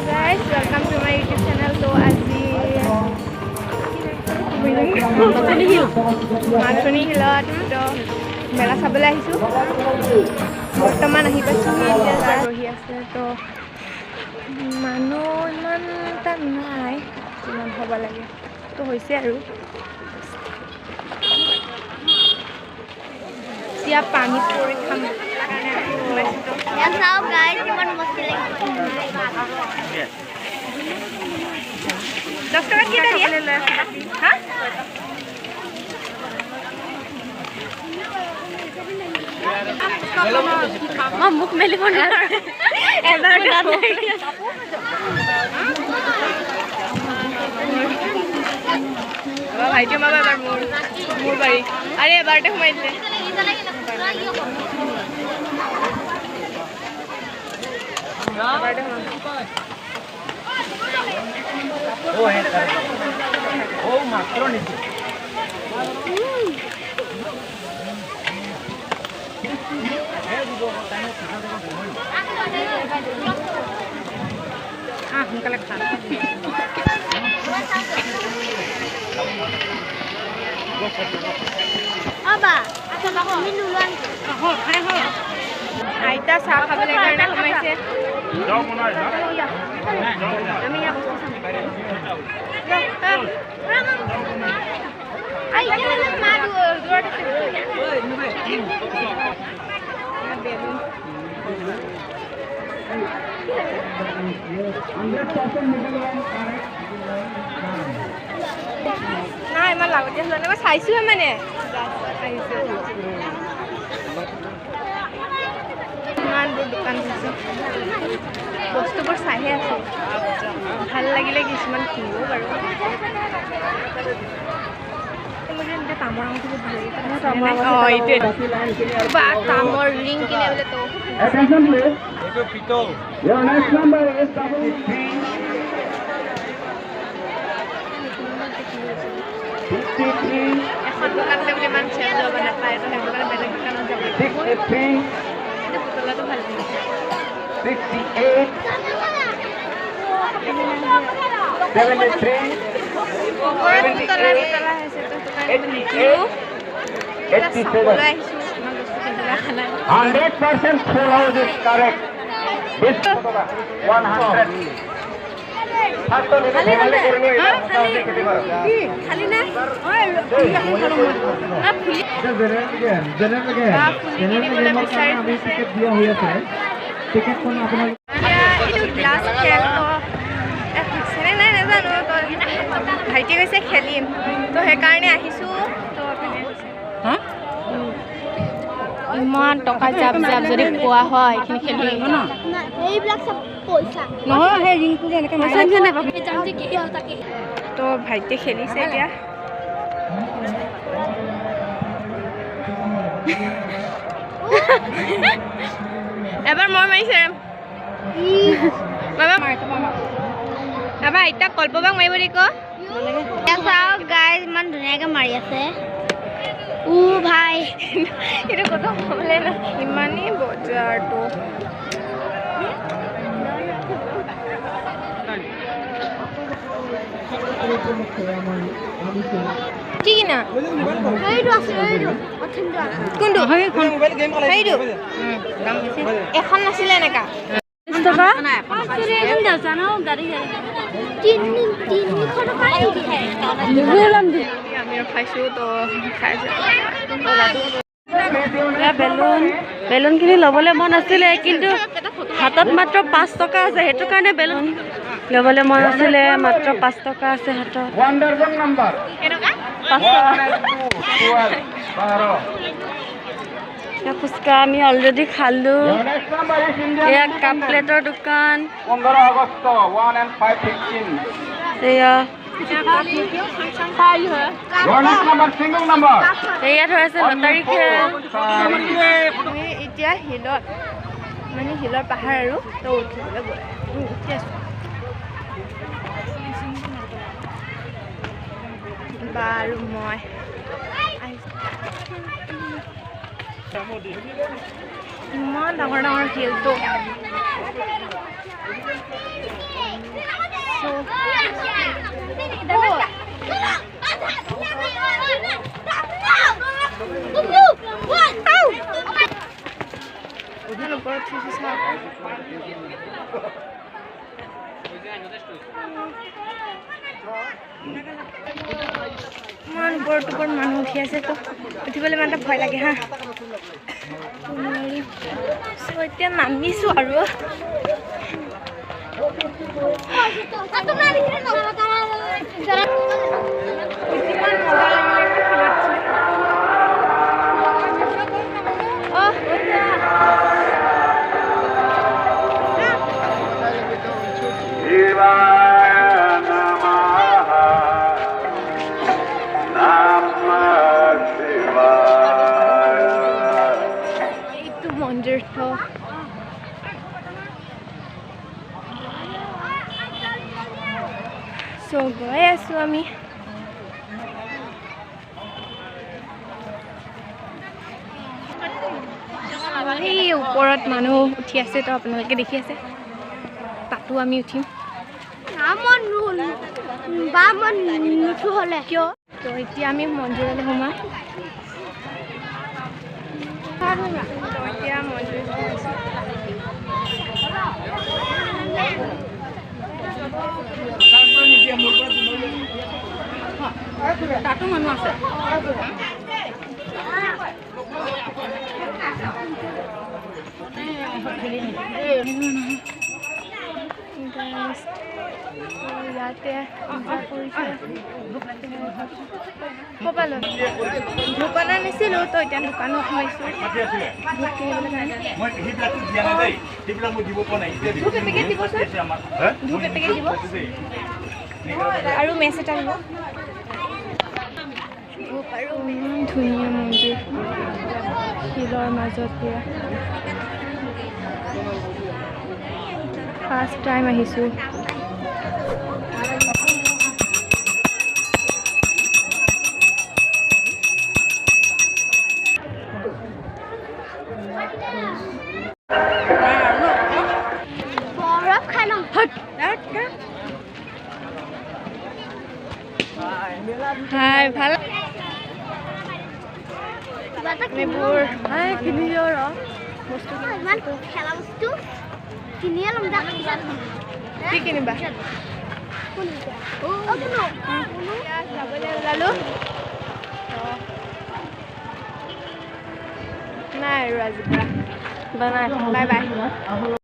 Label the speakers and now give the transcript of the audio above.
Speaker 1: Guys, welcome to my YouTube channel. তো আজি মাছনি হিলত তো মেলা চাবলৈ আহিছোঁ। বৰ্তমান আহি পাইছোঁহি। এতিয়া ৰহি আছে। তো মানুহ ইমান এটা নাই যিমান হ'ব লাগে, তো হৈছে আৰু। এতিয়া পানী পৰি খাম কাৰণে সোমাইছোঁ তো।
Speaker 2: চাওক গাইজ, কিমান মস্তি লাগিছে।
Speaker 1: 10 টকাত কেইটা দিয়ে হা?
Speaker 2: মই মুখ মেলিব নোৱাৰো।
Speaker 1: এবাৰ ভাইটি সোমাব, এবাৰ মোৰ বাৰী। আৰে, এবাৰতে সোমাই দিলে। এবাৰতে সোমাম। সোনকালে খা। আইতা চাহ খাবলৈ কাৰণে সোমাইছে। আমি ইয়াৰ বস্তু চাম। মা দূৰত আছে। বেলুন নাই, ইমান লাগতিয়াল হোৱা নাই। মই চাইছোহে, মানে আহিছে। ইমানবোৰ দোকান দিছে, বস্তুবোৰ চাইহে আছোঁ। ভাল লাগিলে কিছুমান কিনিব বাৰু। মোৰ যে এতিয়া তামৰ আঙুঠি বহুত ভাল লাগে। অঁ, এইটোৱে বা তামৰ ৰিং কিনে বোলে তো।
Speaker 3: Attention, please. Your next number is 33 53
Speaker 1: এখন দোকানতে বোলে ইমান চেল যাব নাপায়, তো সেইটো কাৰণে বেলেগ দোকানত যাব লাগিব।
Speaker 3: 63
Speaker 1: কিন্তু পুতলাটো ভাল লাগিছে।
Speaker 3: 68 73
Speaker 1: ওপৰত পুতলা পুতলা হৈছে, তো সেইটো কাৰণে মই নিকিনো। এতিয়া চাবলৈ আহিছোঁ, ইমান বস্তু কিনিবলৈ অহা নাই।
Speaker 3: 100% full house is correct. This 100.
Speaker 1: খালি নে ফুলি ফুলি কিনিবলৈ বিচাৰি ফুৰিছে। এতিয়া এইটো গ্লাছ খেল তো হৈছেনে নাই নাজানো। তো ভাইটিয়ে কৈছে খেলিম, তো সেইকাৰণে আহিছোঁ। তো ইমান টকা জাপ জাপ যদি পোৱা হয় এইখিনি খেলি।
Speaker 2: এইবিলাক চব পইচা।
Speaker 4: নহয়, সেই ৰিংটো যে এনেকে মাৰি।
Speaker 1: তো ভাইটিয়ে খেলিছে এতিয়া। এবাৰ মই মাৰিছে। এবাৰ আইতাক কল্পবাক মাৰিব দি ক।
Speaker 2: চাওক গাইজ, ইমান ধুনীয়াকে মাৰি আছে। উ ভাই।
Speaker 1: এইটো কথা ক'বলৈ নাই, ইমানেই বজাৰটো। কি কিনা?
Speaker 2: এইটো আছে, এইটো অথনিটো আছে।
Speaker 1: কোনটো? সেইটো এখন নাছিলে এনেকা।
Speaker 2: 300 টকা।
Speaker 1: আমি ৰখাইছোঁ, তো খাইছোঁ।
Speaker 4: বেলুনখিনি ল'বলৈ মন আছিলে, কিন্তু হাতত মাত্ৰ 5 টকা আছে। সেইটো কাৰণে বেলুন ল'বলৈ মন আছিলে, মাত্ৰ 5 টকা আছে হাতত।
Speaker 3: One dozen number.
Speaker 1: কেনেকুৱা?
Speaker 4: 5 টকা।
Speaker 3: 1 and 2, 12, 12.
Speaker 4: এয়া ফুচকা আমি অলৰেডি খালোঁ।
Speaker 3: Your next number is Indian.
Speaker 4: এয়া কাপ প্লেটৰ দোকান।
Speaker 3: 15 August, 1 and 5, 15.
Speaker 4: এয়া
Speaker 3: Your next number, single number.
Speaker 4: ইয়াত হৈ আছে লটাৰী খেল।
Speaker 1: আমি এতিয়া শিলত, মানে শিলৰ পাহাৰ আৰু তো উঠিবলৈ গৈ উঠি আছোঁ বা আৰু মই আহিছোঁ। ইমান ডাঙৰ ডাঙৰ শিলটো। ওপৰত উঠিছোঁ চাওক। ইমান ওপৰত ওপৰত মানুহ উঠি আছে, তো উঠিবলৈ ইমান এটা ভয় লাগে হা। চ' এতিয়া নামিছোঁ আৰু। কিমান মজা লাগিলে শিলত। অঁ।
Speaker 3: Shivaya Namaha. Namah Shivaya.
Speaker 1: এইটো মন্দিৰটো। চ' গৈ আছোঁ আমি। সেই ওপৰত মানুহ উঠি আছে, তো আপোনালোকে দেখি আছে, তাতো আমি উঠিম।
Speaker 2: বা মই নুঠো হ'লে।
Speaker 1: কিয়? তো এতিয়া আমি মন্দিৰলৈ সোমাম। তো এতিয়া মন্দিৰত সোমাইছোঁ।
Speaker 4: তাতো মানুহ আছে।
Speaker 1: Guys, তো ইয়াতে পূজা কৰিছে। ক'ৰবালৈ ধূপ অনা নাছিলোঁ, তো এতিয়া দোকানত সোমাইছোঁ ধূপ কিনিবলৈ কাৰণে।
Speaker 5: মই সেইবিলাকতো দিয়া নাই দেই, সেইবিলাক মই দিব পৰা নাই এতিয়া।
Speaker 1: ধূপ এপেকেট দিবচোন। ধূপ এপেকেট দিব আৰু মেচ এটা দিব। ধূপ আৰু। ইমান ধুনীয়া মন্দিৰ, শিলৰ মাজত পুৰা। ফাৰ্ষ্ট টাইম আহিছোঁ।
Speaker 2: বৰফ খাই ল'ম।
Speaker 1: হাই, ভাল।
Speaker 2: কিবা এটা
Speaker 1: এইবোৰ কিনি ৰ বস্তু।
Speaker 2: ইমান খেলা বস্তু কিনিয়ে ল'ম যা পিছত।
Speaker 1: কি কিনিবা?
Speaker 2: অ কোনো
Speaker 1: যাবলৈ ওলালোঁ। নাই আৰু আজিৰ পৰা।
Speaker 4: বাই।
Speaker 1: Bye bye.